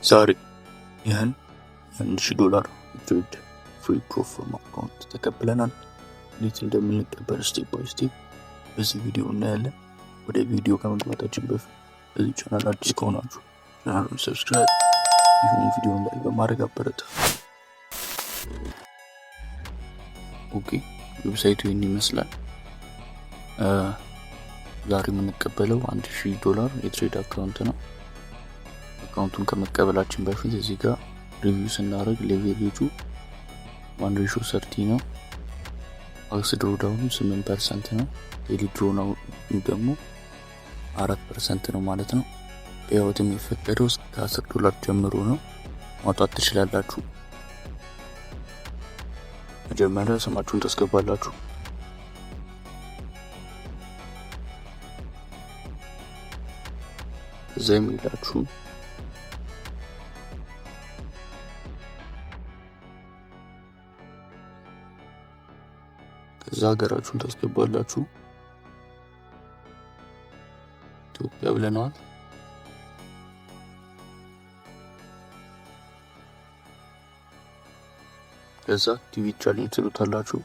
ዛሬ ይህን የ1,000 ዶላር trade free prop firm account ተቀብለናል። እንዴት እንደምንቀበል step by step በዚህ ቪዲዮ እናያለን። ወደ ቪዲዮ ከመግባታችን በፊት በዚህ ቻናል አዲስ ከሆናችሁ ቻናሉን subscribe፣ ይሁን ቪዲዮን like በማድረግ አበረታቱ። Okay፣ website ኡ ይህን ይመስላል። ዛሬ የምንቀበለው 1,000 ዶላር የ trade account ነው። Account ኡን ከመቀበላችን በፊት እዚህ ጋር review ስናደርግ leverage ኡ 1 ratio 30 ነው። Max drawdown ኑ 8% ነው። Daily drawdown ኑ ደግሞ 4% ነው ማለት ነው። Payout የሚፈቀደው እስከ 10 ዶላር ጀምሮ ነው። ማውጣት ትችላላችሁ። መጀመሪያ ስማችሁን ታስገባላችሁ። እዛ የሚላችሁ፣ ከዛ ሀገራችሁን ታስገባላችሁ። ኢትዮጵያ ብለነዋል። ከዛ ቲቪ challenge ትሉታላችሁ።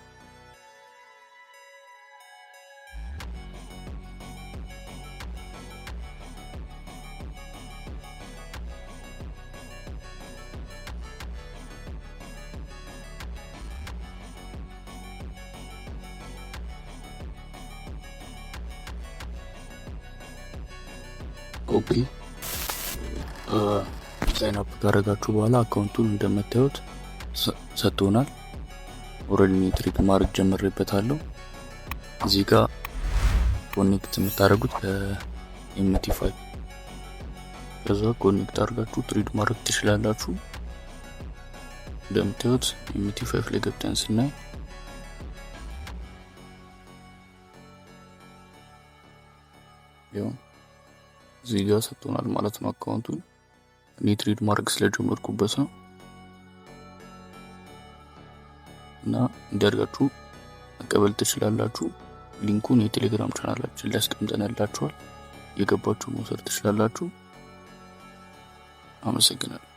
Okay፣ sign up ካደረጋችሁ በኋላ account ኡን እንደምታዩት ሰጥቶናል። Already trade ማድረግ ጀምሬበታለሁ። እዚህ ጋር connect የምታደርጉት ከ MT5፣ ከዛ connect አድርጋችሁ trade ማድረግ ትችላላችሁ። እንደምታዩት MT5 ላይ ገብተን ስናይ ያው እዚህ ጋር ሰጥቶናል ማለት ነው account ኡን። እኔ trade ማድረግ ስለጀመርኩበት ነው። እና እንዲያርጋችሁ መቀበል ትችላላችሁ። Link ኡን የቴሌግራም ቻናላችን ላይ አስቀምጠንላችኋል። የገባችሁ መውሰድ ትችላላችሁ። አመሰግናለሁ።